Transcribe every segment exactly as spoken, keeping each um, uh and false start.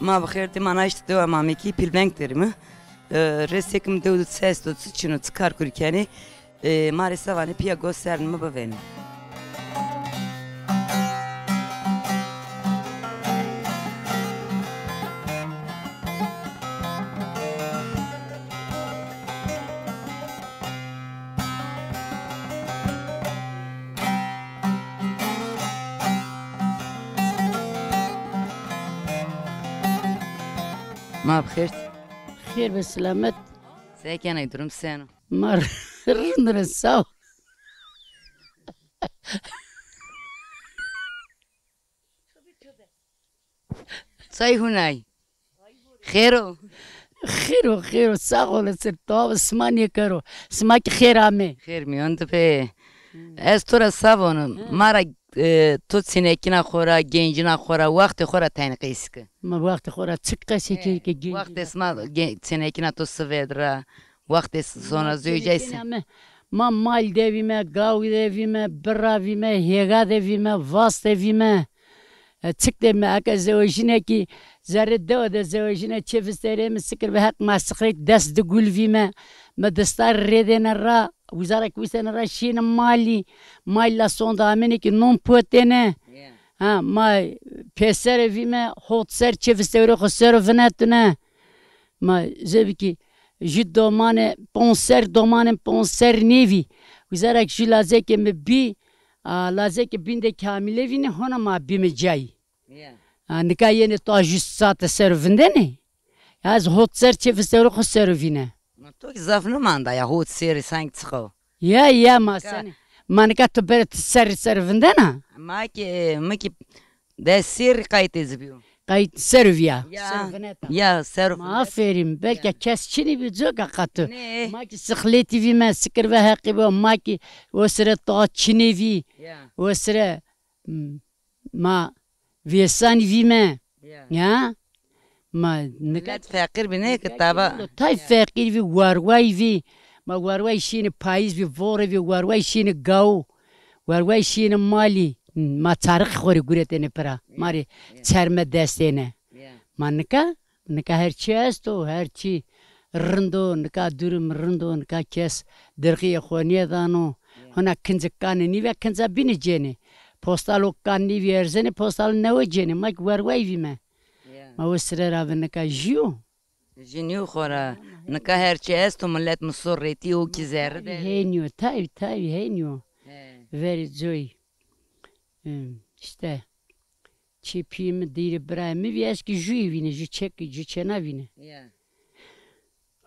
Ma bi xêr dî, ma naştî dewa Mamekî, Pîlveng derî mi. E, rêsek mi dew de çi esto, çi çin o, çi kar kurî kenî. E, ma rê se vanê, pîya go ser mi bivenî. Ma bi xêr. Xêr be selamet. Se kenê, durum seno? Ma rind re, sağ ol. Çay hunay. Xêr o? Xêr o, xêr o, sağ olasın. Tabi sima nêkero. Sima ki xêr amê. Xêr mîyon de be. Ez to ra sa vono. Ma ra, e, to çinekîna xo ra, gencîna xo ra, wextê xo ra tayn qeys ke. Ma wextê xo ra çik qesê kê ke gencîna. Wextê sima ge-, çinekîna to sivêd ra, wextê s-, sona zewcay se. Ma mal de vîme, gaw de vîme, birra vîme, hêga de vîme, vas de vîme. E, çik de mi eke zewejîne kî zerrê dewe de zewejîne, çê visterê mi sikir ve heq ma sixrek dest di gul vîme. Mi distar rêdêne ra, wizara kî wistêne ra şîyêne malî. Malî la sonda amêne kî non potêne. Ha, ma pêsere vîme, hot ser çê visterê xo sero vinetune. Ma zebî kî jü domane ponser, domanên ponser nêvî. Wizara kî jü lazekê mi bî, a, lazekê bîn de kamîle vînê, hona ma bîme cayî. Ya. A, nika yenê to jü sate sero vindene. Ya ez hot ser çê visterê xo sero vîne. Ma to kî zaf nimanda ya, hot serî sanki çiqa o. Ya, ya, ma senî. Ma nika to bere ti serrî ser vindena? Ma kî, mi kî de serrî qaytê zî bîyo. Qayt ser vîya. Ya. Ser vineta. Ya, ser vineta. Ma aferîn, belka kes çinî bî coka qatu. Nê. Ma kî sixletî vîme, sikir ve heqî bo, ma kî o sire to çinê vî. Ya. O sire, m, ma vêsanî vîme. Ya. Ya. Ma nika millet feqîr bî, nê ki taba. Tay feqîr vî, warway vî. Ma warway şîyêne payîz vî, vore vî, warway şîyêne gaw. Warway şîyêne malî. Ma çarixî xo rê guretêne pira. Ma rê çerme destêne. Ya. Ma nika, nika her çî esto, her çî rind o, nika durum rind o, nika kes dirxîyê xo nêdano. Ya. Hona kinci kanê nîve, kinca bîne cênê. Postal o kan nîvî erzenê, postal newe cênê. Ma kî warway vîme. Ya. Ma o sire ra ve nika jîyo. Jî nîyo xora. Nika her çî esto, milet mi so rêtî, o kî zerre de. Heynîyo, taybî, taybî, heynîyo. He. Verê coy. Him, îşte. Çê pîyê mi, dîrê birayê mi vî, ez kî juyî vîne, ju çek, ju çêna vîne. Ya.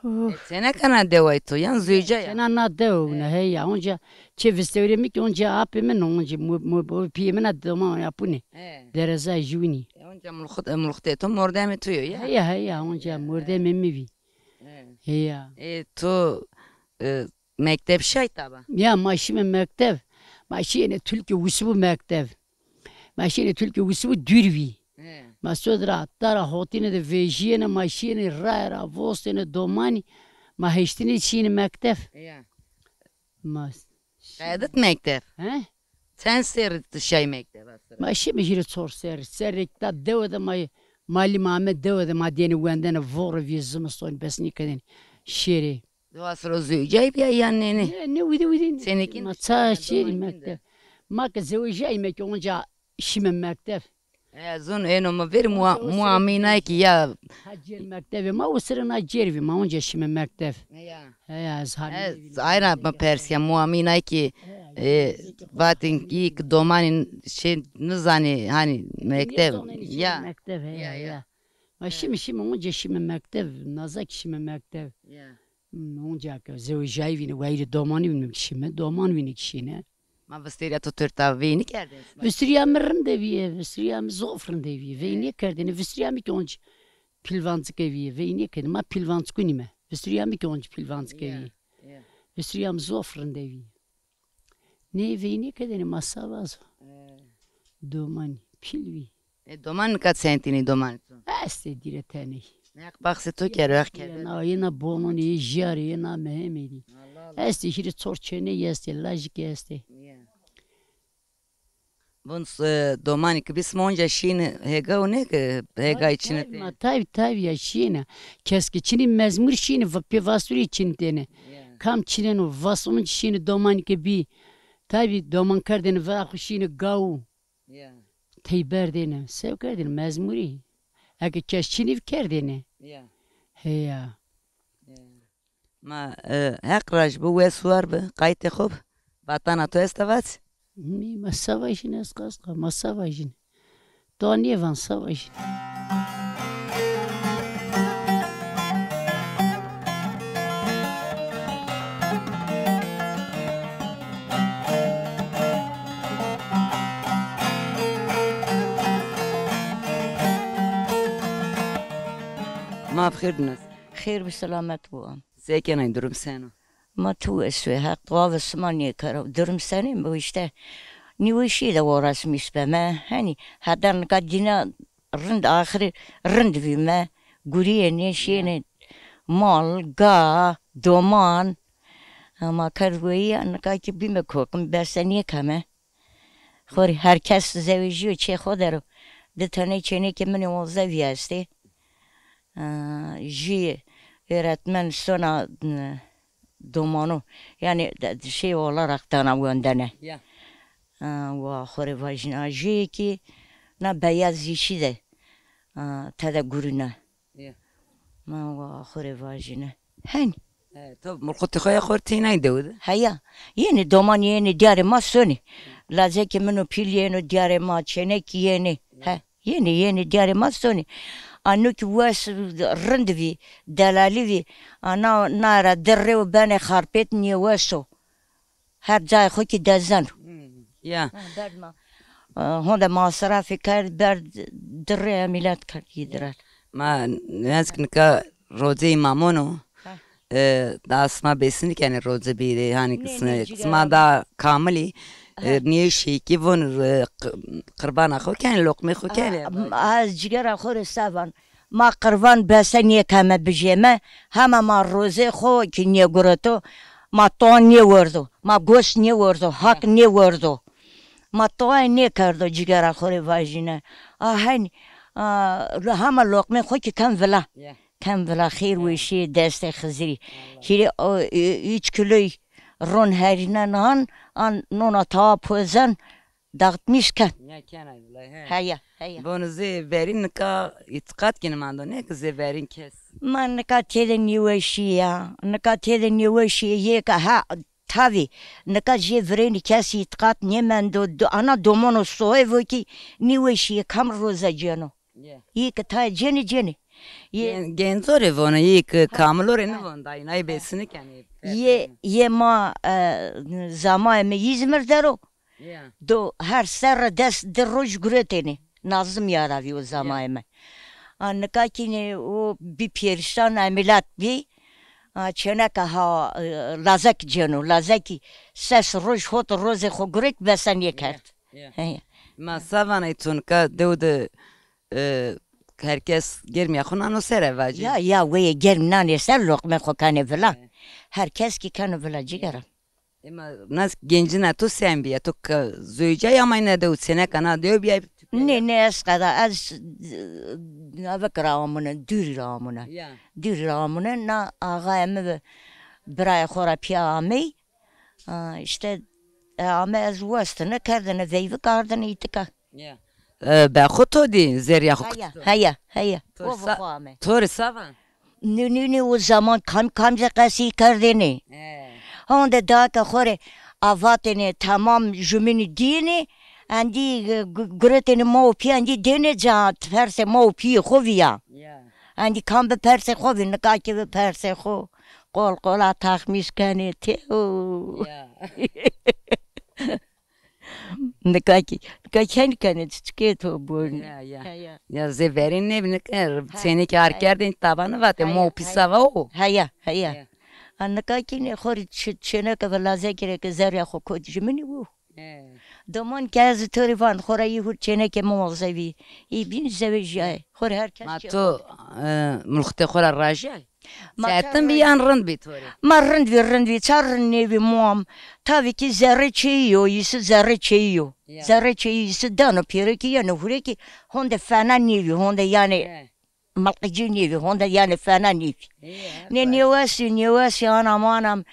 Oh. E, çêna kena deway to, yan zewca ya? Çêna na dewe wina, he ya. Onca çê vistewrê mi kî onca apê mi no, onca mo-, mo-, mo-, pîyê mi na doma apune. He. Dereza jûnî. E, onca mulxut-, e, mulxutê to mordemê to yo ya? He ya, he ya, onca mordemê mi vî. He. He ya. E, to, e, mekteb şay taba? Ya, ma şîme mekteb. Ma şîyêne Tulkî, wisibû mekteb. Ma şîyêne Tulkî, wisibû dûr vî. He. Ma sod ra, dara hotîne de vejîyêne, ma şîyêne raye ra, vostêne domanî, ma heştîne şîyêne mekteb. Ya. Ma qedit mekteb? He? Çend serrî ti şay mekteb a sira? Ma şîme hîrê çor serrî. Serrêk da dewe de ma, malî ma ame dewe de ma dêne wendene, vore vîye zimistonî bes nêkerdêne şêrê. Dewa siro zewicay bîya yan nêne? Ne, ne, wîdî, wîdî. Senekîn ma ça şêrî mekteb. Ma ke zewicayîme ke onca şîme mekteb. E, zon êno mi vêr mua-, muamînay ki ya. Ha cêr mektebê ma, o sire na cêr vî, ma onca şîme mekteb. Ya. He ya, ez ha. Ez ayra mi persîya muamînay ki, e, vatên ki domanî şey nizanê, hanî mekteb. Ya. Mekteb, he ya, ya. Ma şîme, şîme onca şîme mekteb, naza ki şîme mekteb. Ya. Hmm, onca ke zewicayî vîne, wayîrê domanî vîne ki şîme, doman vîne ki şîne. Ma vistirîya to tirta vey nêkerdêne sima? Vistirîya mi rinde bîye, vistirîya mi zof rinde bîye. Vey nêkerdêne, vistirîya mi ki onc pîlvancike bîye, vey nêkerdêne, ma pîlvanckûnîme. Vistirîya mi ki onc pîlvancike bîye. Vistirîya mi zof rinde bîye. Nê vey nêkerdêne, ma sa vazo. Domanî, pîl bî. E, doman nika çend tînî domanê to? Estê dîre teney. Heq baxsê to kero, Heq keder. Yê na, yê na bononê, yê jîyarê, yê na mehemêdî. Allah Allah. Estê hîrê çor çêney estê, lajikî estê. Ya. Vun s-, e, domanî ki bî sima onca şîni hêga û nê ki hêgayî çinitêne. Ma tabi tabi ya şîne. Kes ki çinî mezmur şîni, v-, pê vasturî çinitêne. Ya. Kam çineno, vas onca şîni domanî ki bî. Tabi doman kerdêne vira xu şîni gawu. Ya. Tey berdêne. Sew kerdêne mezmurî. Eke kes çinî kerdêne. Ya. Heya. Ya. Ma, e, Heq raj bi, wes war bi, qaytê xo bi. Vatana to esta vat? Nî, ma se vajîne ez qas qas, ma se vajîne. To nêvan se vajîne. Ma bi xêr dines. Xêr bi selamet bo am. Se kenay, durum seno? Ma tu eswe, Heq dua ve sima nêkero. Durum senê mi işte. Nîweşî de uğraşmış be me. Hani heta nika dîna rind, axirî rind vîme. Gurîyêne, şêne mal, ga, doman. Ama kerd weyî ya, nika ki bîme kokim, bese nêkeme. Xo rê her kes zewejîyo çê xo der o. Di tenê çênekê min ê onzevî estê. Aa, jî öğretmen sona, e, domano. Yani de, de şey olarak dana wendene. Ya. Aa, wa xo rê vajîna. Jî ki na beyaz zîşî de, aa, tede gurîne. Ya. Ma wa xo rê vajîne. Hen. E, to mulqutê xo ya xo rê tênay dew de? Heya. Yenê doman yenê diyarê ma sonê. Lazekê min û pîl yeno diyarê ma, çênek yenê. He. Yenê, yenê diyarê ma sonê. Ano ki wes rind vî, delalî vî. Ana na ra di rê û benê xarpêt nêwes o. Her cayê xo kî dezeno. Hmm. Ya. Ha, berd ma. E, honde masrafî kerd, berd di rê emîlat kerd yî direr. Ma nezik nika rozê îmamon o. Ha. E, da sima bêsnî kenê rozê bîrê, hanî sima da kamilî, e, nêşî kî vun, e, q-, qirbana xo kenê, loqmê xo kenê. A, ez cigera xo rê se van. Ma qirvan bese nêkeme bijême, hema ma rozê xo kî nêgureto, ma toa nêwerdo, ma goşt nêwerdo, hak nêwerdo. Ma toa nêkerdo, cigera xo rê vajîne. A hen, a, lo-, hema loqmê xo kî ken vila. Ya. Ken vila, xêr weşî destê Xizirî. Hîrê o, ü-, üç kiloy ron herînen han, an nona tawa pozen, dağıtmış ken. Ya, kenay wulay, he. Heya, heya. Bono zê verîn nika îtîqat kenî mando, ne ki zê verîn kes. Ma nika têde nêweşî ya. Nika têde nêweşî yê ke ha, tabi, nika jê virênî kes îtîqat nêmendo, do-, ana domono soye vo kî nêweşî yê kam roze cêno. Ye. Yê ke tayê cênê, cênê. Yê gen-, genco rê vono, yê ke kamilo rê nêvon, dayînayê bêsnî kenê. Yê, yê ma, e, zamayê mi Îzmir der o. Ya. Do her serre des di roj guretêne. Nazım Yaravi o zamayê mi. A, nika kî nê o bî pêrîşan, emîlat bî. A, çêneke ha, e, lazek cêno. Lazekî ses roj hot rozê xo guret bese nêkerd. Ya, ya. He, ya. Ma se vanay, to nika dew de, e, her kes germîya xo nano ser e vacî. Ya, ya, weye germ nanê ser, loqmê xo kenê vila. He. Her kes kî keno vila cigera. Ema nas gencina to sen bîya? To ke zewicay amayne de û seneka na dew bîyay? Nê, nê, ez qeda, ez, e, navik ra amune, dûrî ra amune. Ya. Dûrî ra amune, na axayê mi bi birayê xo ra pîya amey. A, îşte, e, ame ez westine, kerdine veyvik, ardine îtika. Ya. E, be xo to dî, zerrîya xo kutî to? Heya, heya, heya. To rê sa-, to rê sa van? Nê, nê, nê, o zaman kam, kamcî qesî kerdêne. He. Honde daha ke xo rê avatêne, tamam jumînî dîyêne, endî, e, gu-, guretêne ma û pî, endî dêne ca, persê ma û pîyê xo vîya. Ya. Endî kam bi persê xo vî, nika kî bi persê xo qol qola taxmîş kenê, teo. Ya. Nika kî, nika kî henî kenê, çiçikê to borî. Ya, ya. He, ya. Ya zê verîn nêbî, nika çênekê ar kerdên tabane vatê, mo pîsa va o. Heya, heya. Heya. A nika kî nê xo rê çi-, çêneke ve lazekî rê ke zerrîya xo kot jumînî wo. He. Doman ke ez to rê van, xo ra yê hur çênekê mi wazevî. Ê bîn zewejîyaye. Xo rê her kes. Ma to, e, mulxitê xo ra rajîyay? Ma Sertin bî yan rind bî to rê? Ma rind vî, rind vî, ça rind nêvî mam. Tavî kî zerrê çêyî yo, yîsî zerrê çêyî yo. Ya. Zerrê çêyî yîsî dano pêrekî yeno hurekî honde fena nêvî, honde yanê He. malqicî nêvî, honde yanê fena nêvî. He, Nê bak. nêwesî, nêwesî anam anam.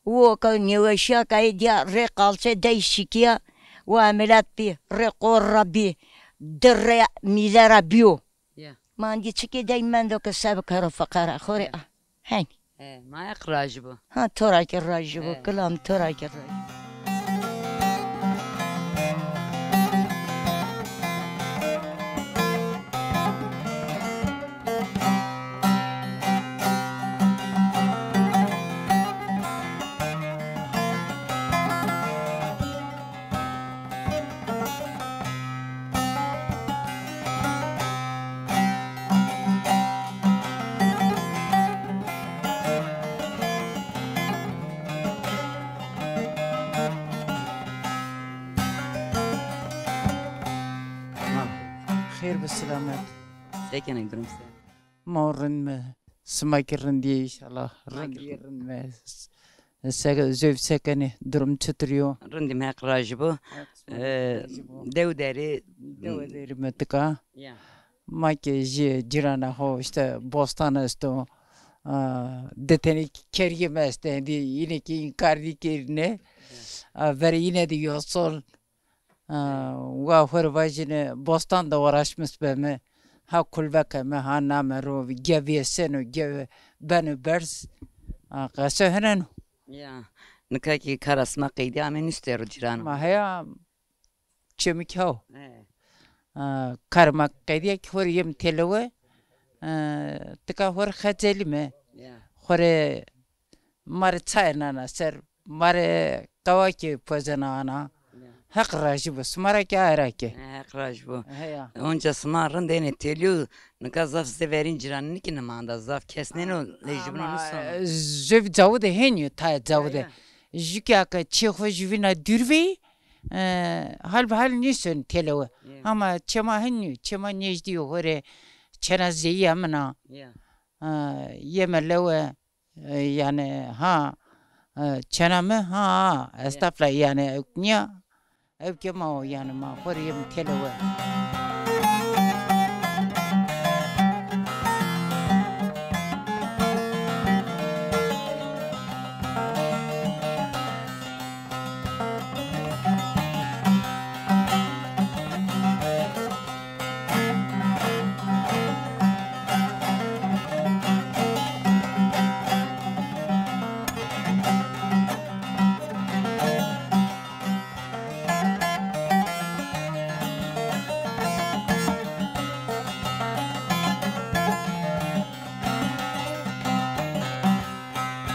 Wo ke nêweşîya ke ê dîya rê qalçe dey şikîya, wo emeliyat bî, rê qor ra bî, di rê mîze ra bîyo. Ya. Ma endî çikê dey mendo ke se bikero feqera xo rê a. Henî. E, ma Heq rajî bo. Ha, to ra kî rajî bo, E. kilam to ra kî rajî bo. Xêr bi silamet. Se kenê, durum se? Ma rind me. Sima kî rind yê înşallah. Ma kî Rind yê rind. rind me. Se, zewc se kenê? Durum çitur yo? Rindî me, Heq rajî bo. Heq Ee, rajî bo. Dew derê. Dew derê me tika. Ya. Ma kî jê cîrana xo îşte bostan esto. Aa, di tenê kergê mi estê. Endî yine kî înkar nêkerîne. Ya. Aa, verê yine de yosol. Ha, wa xo rê vajîne bostan de uğraşmış beme. Ha kulve keme, ha name ro, ge vêseno, ge beno berz. Ha, qese heneno. Ya, nika kî kara sima qeydî ame nustê ro cîrano. Ma heya çemik haw. He. Ha, kar ma qeydîya kî xo rê yem têlewe. Ha, tika xo rê xecelîme. Ya. Xo rê ma rê çay nana ser, ma rê qewakê pozena ana. Ya. Heq rajî bo, sima ra kî, aye ra kî. He, Heq rajî bo. Heya. Onca sima rind ênê têlîyo, nika zaf zê verîn cîranî nîkî nimanda, zaf kes nêno, lê jubîno nusona. Zewc cawo de hênî yo, tayê cawo de. Ya, ya. Jû kî ake çê xo jûvîna dûr veyî, e, hal bi hal nîsonî têlewe. Ya. Ama çê ma hênî yo, çê ma nêjdî yo, xo rê çêna zeyîya min a. Ya. E, yeme lewe. E, yanî ha, e, çêna mi ha, ha, estağfurullah, yanî ewk nîya, ewkê ma o, yanî ma xo rê yê mi têlewe.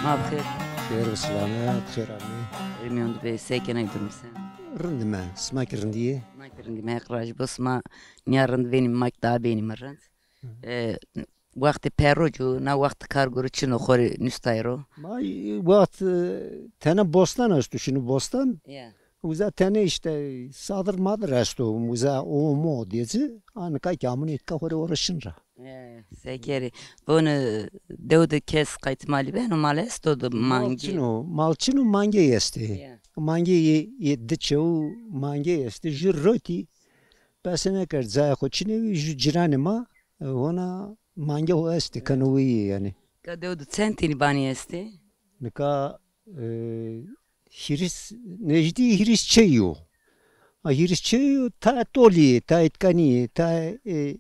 Ma bi xêr. Xêr û silamet, xêr amê. Rê mîyon de bê, se kenê, durum se? Rind me, sima kî rindî yê? Ma kî rindî me, Heq rajî bo, sima nîya rind vênî, ma kî daha vênîme rind. Hı hı. E, wextê perroc o, na wext kar gurî çin o, xo rê nustay ro? Ma, e, wext, e, tene bostan esto, şino bostan. Ya. Uza tene îşte sadir madir esto, uza o mo dêci, a nika kî amûnê tika xo rê o rê şin ra. E, se kerê. Vonê dew de kes qaytê malî beno, mal esto de, mangê? Mal çin o, mal çin o, mangey estê. Ya. Mangê yê, yê di çew mangey estê, jû rotî. Bese nêkerd, cayê xo çinê wî, jû cîranê ma, e, hona mangê xo estê, keno wîyê yanî. Ka dew de çend tenî banî estê? Nika, e, hîris, nejdî hîris çey yo. Ha, hîris çey yo, tayê tolî yê, tayê tika nîyê, tayê, e,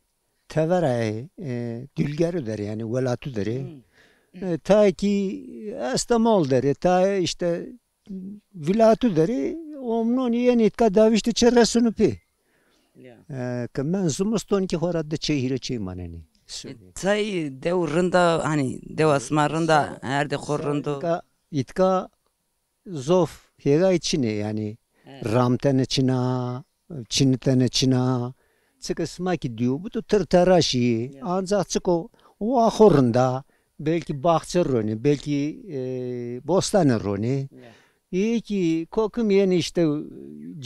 tevera yê, e, Dulgeru der ê, yanî welatû der ê. Hmm. E, tayê kî Estemol der ê, tayê îşte Vilatû der ê, omnonî yenê tika davîştê çê resûnû pê. Ya. E, ke men zimiston kî xora di çey hîrê çey manenî. E, tayê dew rind a, hanî dewa sima rind a, erdê xo rind o. Îtka, îtka zof hêgay çin ê, yanî ramtene çin a, çinitene çin a. Çike sima kî dîyo bito tir teraş î. Ya. Ancax çiko wa xo rind a, belkî baxçe ronê, belkî, e, bostane ronê. Ya. Ê kî kokim yenê îşte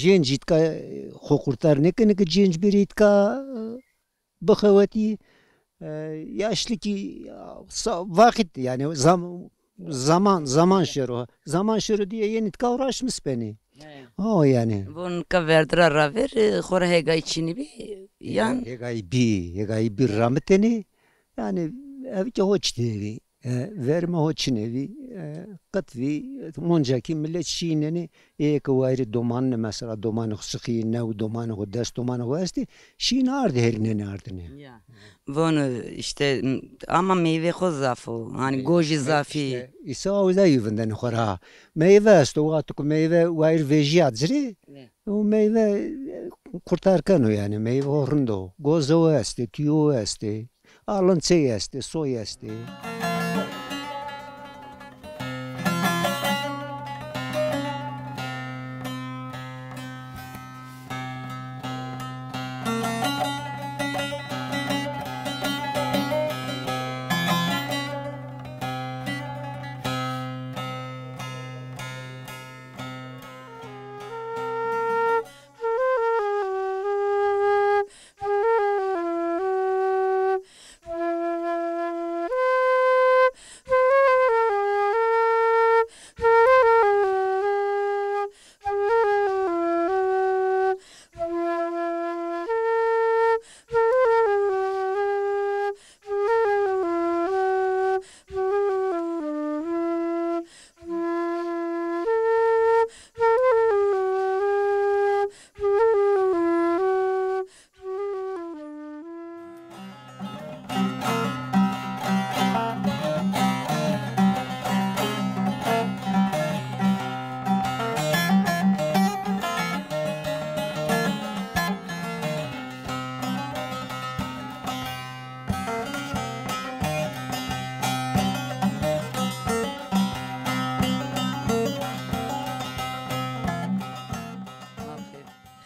cênc îtka, e, xo qurtar nêkenê ke cênc bêrê îtka, e, bixewetî. E, yaşlı ki, sa-, vakit yani zam-, zaman, zaman şero. Zaman şero diye yeni tka uğraşmış beni. He. O yani. Von ka verdira ra ver, e, xora hegay çini bi, yan? Hegay bi, hegay bi ramiteni. Yani ev ki hoç devi. E, verme ho çinevî, e, qit vî, monca kî milet şînenê, ê ke wayirê domanine, mesela domanê xo sixî, new domanê xo, des domanê xo estê, şîn ardê herînenê ardinê. Ya. Von, e, işte, m-, ama meyve xo zaf o. Hani gojî zafî. İşte, îsa awida yî vindenê xo ra. Meyve esto, wexto ku meyve wayir vejîya cirê, o meyve, e, kurtar keno yani, meyve ho rind o. Goze o estê, tüyo o estê. Alın çey estê, soy estê.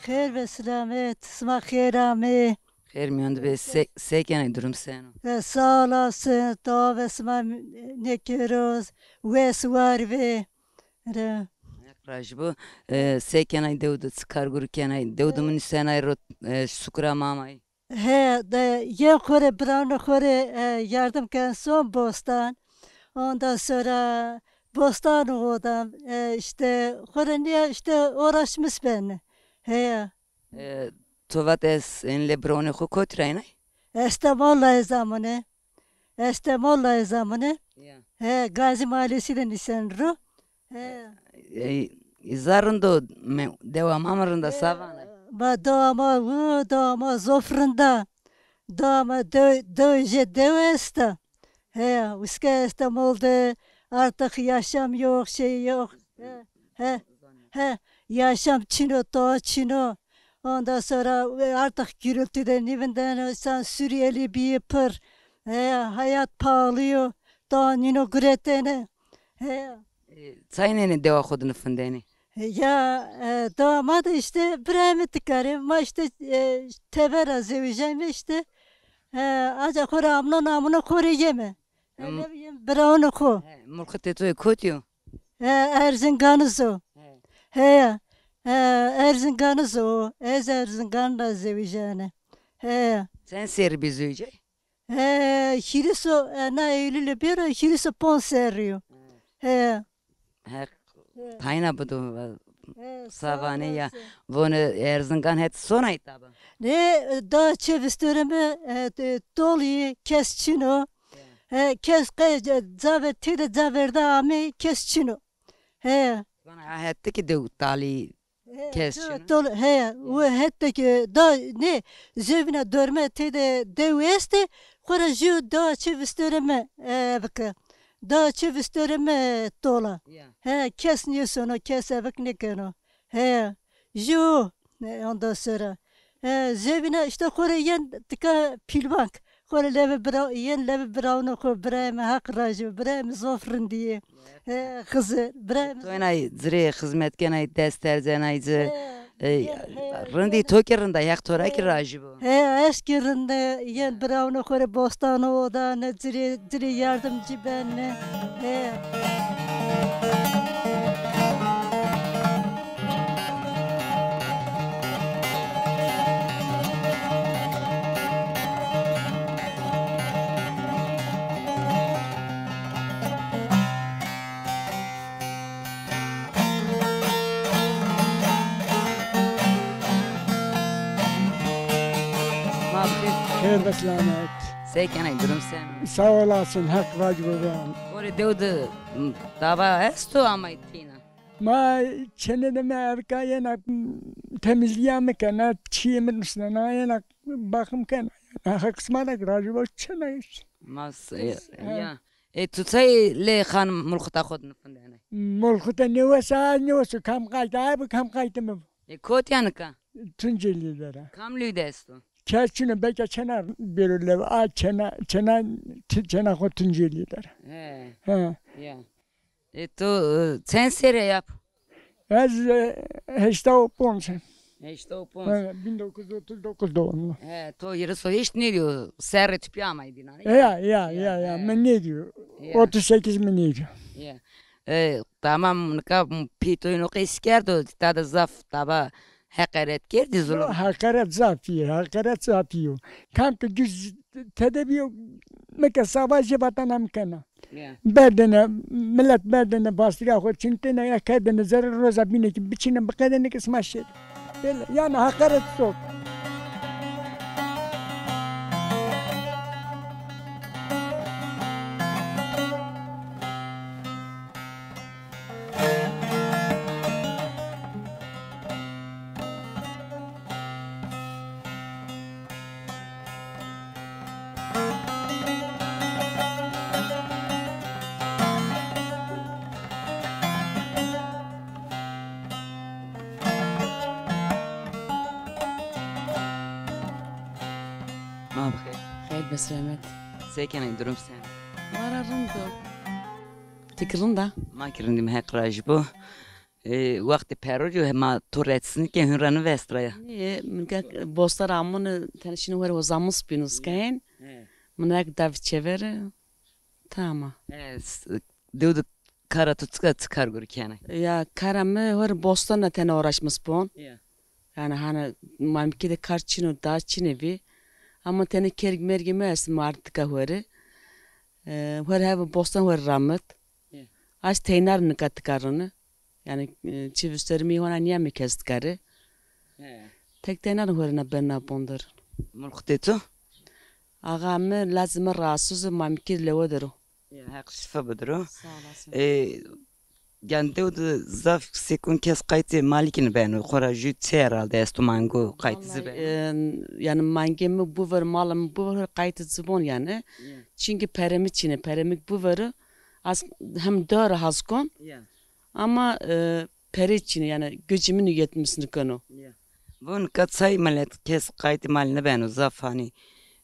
Xêr ve selamet, sima xêr amê. Xêr mîyon de be, se, se kenay, durum seno? E, sağ olasın, dua ve sima nêkeroz, wes war ve. Re. Raj bo, e, se kenay dew de, çi kar gurî kenay, dew de mi nusenay ro, e, sukura mamay? He, de, yê xo rê, biranê xo rê, e, yardım ken son bostan. Ondan sonra bostan oda, e, işte, xo rê niye, işte, uğraşmış ben. He. E, to vat ez, enle biranê xo kotî ra ênay? Estemol ra ez amune. Estemol ra ez amune. Ya. He, Gazi Mahallesi de nisen ro. He. E, îza rind o, me, dewa ma mi rind a, sa vanê? Ma dewa ma, wu, dewa ma zof rind a. Dewa ma dew, dew jê dew esta. He, uske Estemol de artık yaşam yok, şey yok. He, he, he, yaşam çin o, doğa çin o. Ondan sonra, e, artık gürültü de nîvindeno, insan Suriyeli bîyî pir. He, hayat pahalı yo. Doğa nîno guretene. He. E, çay nênê dewa xo de nifindenê? E, ya, e, dewa ma de işte birayê mi tikarê. Ma işte, e, teber ra zewicayme işte. E, aca xo rê amnon amune xo rê yeme. Em- Elev yem biraunê xo. He, mulxitê to yê kotî yo? He, Erzinganiz o. He. He, e, Erzinganiz o. Ez Erzingan ra zewicayne. He. Çend serrî bî zewicay? He, hîris o, e, na Eylül'e bêro, hîris û ponc serrî yo. He. Heq tayna bido, e, savanê ya. Vonê Erzingan het sonay tabi. Nê, da çê vistorê mi, e, e, tolî, kes çin o. He, kes qe, e, cavê têde caverde amê, kes çin o. He. Vana ha het ki dew talî. He, kes çin o. Tol, he, o hette ki da ne, zevina dorme têde dew estê, xora jû da çê vistorê mi, e, bike. Da çê vistorê mi tola. Ya. He, kes nêsono, kes evik nêkeno. He, jû, e, ondan sonra. He, zevina işte xora yen tika pîlbank. Xora levê bira, yen levê biraunê xo, birayê mi Heq rajî, birayê mi zof rindî yê. He, Xizir, birayê mi. To ênay ci rê xizmet kenay, dest terzenay ci. He, e, he, rindî he. To kî rinday, Heq to ra kî rajî bo. He, ez kî rinde, yen biraunê xo rê bostan oda, ne ci rê, ci rê yardimcî ben ne. He. Selamet. Se kenay, durum sen? Sağ olasın, Hak razı olsun. Ore dew de, m, dava esto ama tîna? Ma çene de me erka yena, m, temizliğe mi kena, çiye mi nusnena, yena bakım kena. Hak sima da razı olsun, çene. Mas, e, ha. Ya. E, tu çay lê xan mulxita xo de nifindene? Mulxita nêwesa, nêweso, kam qayt, ay bu kam qayt mi bu. E, kot yanî ka? Tunceli dera. Kam lüy de esto? Kes çino, belki çena bêro lew, a çena, çena, ti-, çena xo Tunceli dera. He. Ha. Ya. E, tu, e, çend serre yap? Ez, e, heşta û ponc. Heşta û ponc. Evet, bin dokuz yüz otuz dokuz doğumlu. He, to hîris û heşt nêdîyo, serrê tu pîya amay dîna, ne? Ya, ya, ya, ya, ya, he. Mi nêdîyo. Ya. Otuz sekiz mi nêdîyo. Ya. E, tamam, nika pî to ino qeys kerdo, ta de zaf taba heqeret kerdî, zulum. Yo, heqeret zaf î, heqeret zaf î yo. Kam ki güz tede bîyo, mi ke sava jê vatana mi kena. Ya. Berdêne, milet berdêne, vastîga xo çintêne, ya kerdêne zerre, roza bîne ki biçîne, biqedêne ki sima şêrê. Bêle, yanî heqeret zaf. Ma bi xêr. Xeyr be selamet. Se kenê, durum sen? Ma ra rind o. Ti ki rind a? Ma ki rind îme, Heq rajî bo. E, wextê perocî yo, hema to retsîn ke hûn ra nivest ra ya. Nê, min ke bostan ra amune, tenê şîne wer hozamis bîn uskayên. He. Min ek dav çevere, tamam. E, s-, dew de kara to çika, çi kar gurî kenê? Ya, kara mi wer bostan ra tenê uğraşmis bon. Ya. Yanî hani Mamkî de kar çin o, daha çinê bî. Ama tenê kerg mergê mi est, mi ard tika wer. E, wer heve bostan wer ramit. Ya. Az teynar nika tika rine. Yanî, e, çi visterî mi hona nîyame kes tika rê. He. Tek teyna de horina berna bonder. Mulxitê to? Axa mi, lazê mi rahatsiz o, Mamkî lewe der o. Ya, Heq şifa bidiro. Sağ olasın. E, yanî dew de zaf sekon kes qaytê malikî nibeno. Xora jû çi herhalde esto mango qaytê ci beno. Vallahi, e, yanî mangê mi buvero, mala mi buvero, qaytê ci bon yanî. Ya. Çunkî pere mi çin ê, pere mi buvero, az hem dew ra has kon. Ya. Ama, e, perê çin ê, yanî gucê mi nî yetmis nîkeno. Ya. Von ka çay milet kes qaytê mal nibeno, zaf hanî,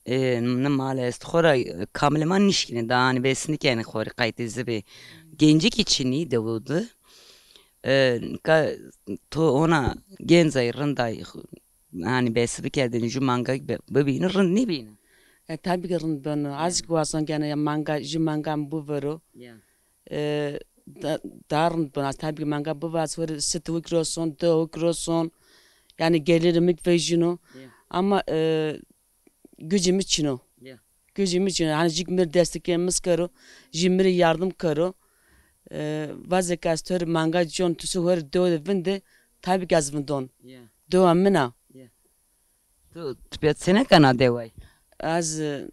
e, ni mal est. Xora, e, kamilê ma nişkînê da, hanî bes nîkenê xorî qaytê ci bê. Gencî kî çinî dewu de. E, ka to ona gencay, rindayî, hanî bes bikerdêne, jû manga be-, bibîne, rind nêbîne? E, tabî ke rind beno. Ya. Az kî wazon gene ya manga, jû manga mi buvero. Ya. E, da, daha rind beno. Az tabî ke manga biva, ez wer sitû kî roson, dew kî roson. Yanî gelîrê mi kî vejîno. Ya. Ama, e, gucê mi çin o. Ya. Gucê mi çin o. Hanî jû kî mi rê destekê mi kero, jû mi rê yardim kero. E, vazê ke ez to rê manga con, tu sî ho rê dew de vinde, tabî ke ez vindon. Ya. Dewa min a. Ya. Tu, tu pê seneka na deway? Ez, e,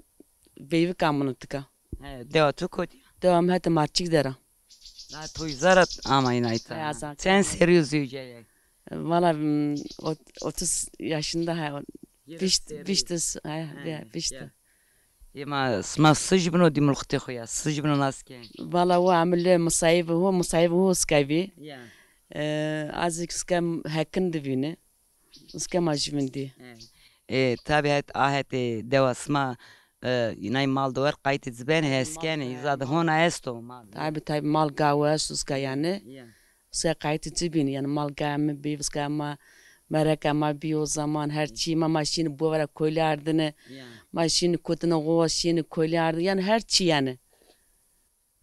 veyvika min o tika. He, dewa tu kotî ya? Dewa mi hetê Marçik der a. Na toy zara amayîn ayta. He, azar. Çend serrî yo zewcayay? Valla, m, ot-, otuz yaşında ha, o, vîşt, vîşt, ha, he, vîşt. Ya. Ema sima sij bino dî mulxitê xo ya, sij bino nas ke. Valla wa amile misayîv ho, misayîv ho uska vî. Ya. E, azîk uska hekin divîne. Uska ma jû vindî. E, tabî het, a hetê dewa sima, e, nay mal dewar qaytê ci benê, hes kenê, îza de hona esto mal. Tabî, tabî, mal gawe esto uska yanî. Ya. Uska qaytê ci bîn, yanî mal gawe mi bî, uska ma mereka ma bî o zaman, her çî ma, ma şînî buvera kolî ardine. Ya. Ma şînî kutine xo, şînî kolî ardine. Yanî her çî yanî.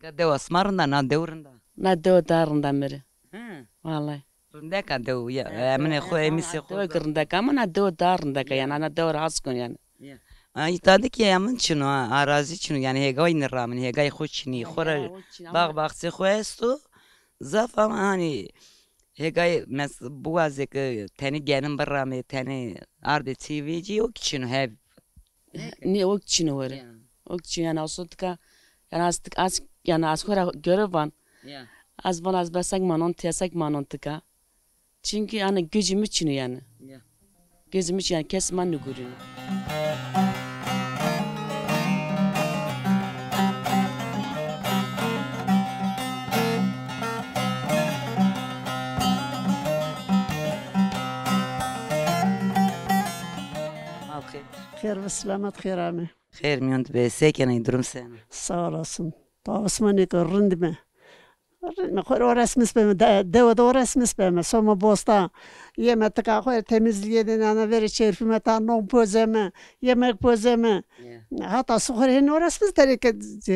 Ka dewa sima rind a, na dew rind a? Na dew daha rind a mi rê. Hı. Vallahi. Rindek a dew ya. Evet, eminê xo, emisê xo. Dew ki rindek a, ama na dew daha rindek a, yanî, na dew ra has kon yanî. Ya. Ay, îta de kî emin çin o, ha, arazî çin o, yanî hêgay nêramîn, hêgay xo çinî, xo ra bax, baxçê xo esto, zaf ama hanî hêgay mes-, biwazê ke tenê genim biramê, tenê ardê çî vecî, o kî çin o, hev. Nê, ok çino were. Ya. Ok çino, yani, aso tika, yani, az tik-, az, yani, az xora göre van. Ya. Az van, az besek manon, tesek manon tika. Çünkü, yani, gücümü çino, yani. Ya. Gözümü çino, yani, kes ma nugurino. Okey. Xêr ve selamet, xêr amê. Xêr mîyon de be, se kenê, durum sena? Sağ olasın. Tavus ma nêko, rind me. Rind me, xo rê o resmis beme, de, dewe de o resmis beme. Soma bosta, yeme tika xo rê temizliğe de nana verê çerfime ta non pozeme, yemek pozeme. Ya. Hata su xo rê hên o resmis terê ke,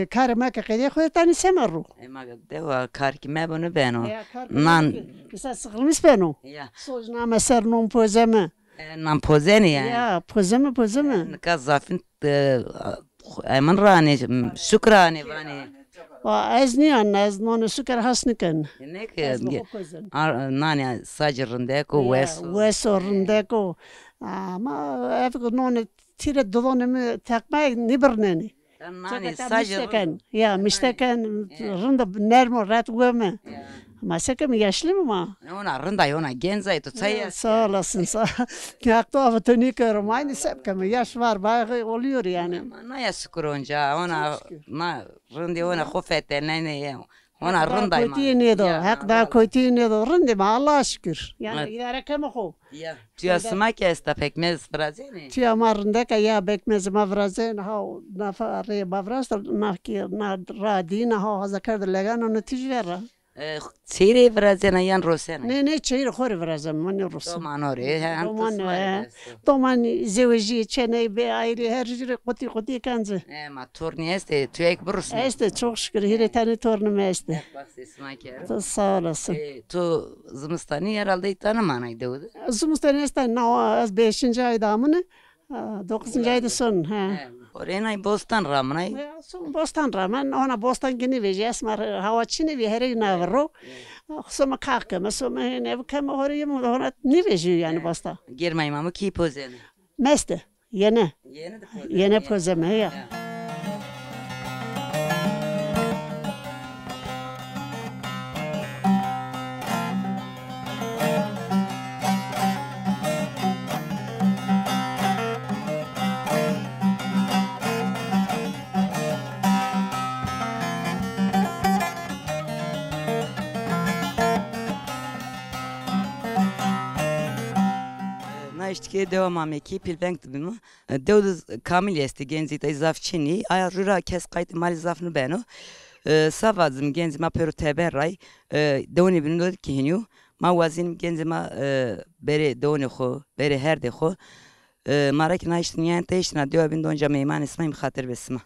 karê ma ke qedîye xo rê tanî seme ro. E, ma dewa kar ki mebo nibeno. Ya, kar ki nan mebo ki, kisa sıkılmış beno. Ya. Soj name ser non pozeme. E, nan pozenê ya. Ya, pozeme, pozeme. E, nika zafin, e, emin ranê, şukranê vanê. Va, ez nîyan, ez nonê şuker has niken. E, ne ki, ez nîxo pozen. Nanê sacî rindek o, ya, wes o. Wes o, rindek o. Ama ev nonê tîre dudonê mi tekme nîbirnenê. Nanê sacî mişteken. Ya, mişteken rind o, nerm o, ret weme. Ya. Ma se keme, yaşlı mı ma? Ona rind ay, ona genc ay, tu çay ya. Sağ olasın, sağ. Haq to avutuni kero, ma aynı se keme, yaş var, bayağı oluyor yani. Ma naya şükür onca, ona, ma rindê ona xo fetelnenê ya. Ona rind ay ma. Haq daha kötü nêdo, Haq daha kötü nêdo. Rindê ma, Allah'a şükür. Yani idare keme xo. Ya. Tuya sima ki esta, pekmez virazenê? Tuya ma rindek a ya, pekmezê ma virazenê, ha nafa rê ma viraşta, na ki, na ra dîna, ha haza kerdo legano, no tîj vera. E, çeyirê virazena yan rosena? Nê, nê, çeyirê xo rê virazen, ma nêrosen. Doman o rê, he, doman, he. Doman zewejîye, çeney bê ayrı, her jü rê qutî qutî kence. E, ma tornî estê, tuya ki birusnê? Estê, çok şükür, hîrê tenê tornê mi estê. Sima kero. To sağ olasın. E, to zimistanî herhalde îta nêmanay dewe de? Zimistanî esta, na, ez beşinci ayda amine. Ha, dokuzuncu ayda son, ha. Orê nay bostan raminay? Ya, son bostan ramen, ona bostan ki nêvejî, esma hawa çinê vî, herey naviro. Soma kax keme, soma hên ev keme, orê yeme, ona nêvejî yani bostan. Germay ma mı ki pozene? Meste. Yene. Yene de pozeme. Yene pozeme, ya. Ya. Na îştî ke dewa ma mekî pîlveng de bîme. Dew de kamilî estê, gencî tay zaf çinî. Aya jû ra kes qaytê malî zaf nibeno. E, sa vazim, gencê ma pêro teber ray. E, dewnê bînû de kî hînî yo. Ma wazînim gencê ma, e, berê dewnê xo, berê herdê xo. E, ma ra kî na îşte nîyayên te îşte na dewa bîn de onca meymanê sima, îm xatir be sima.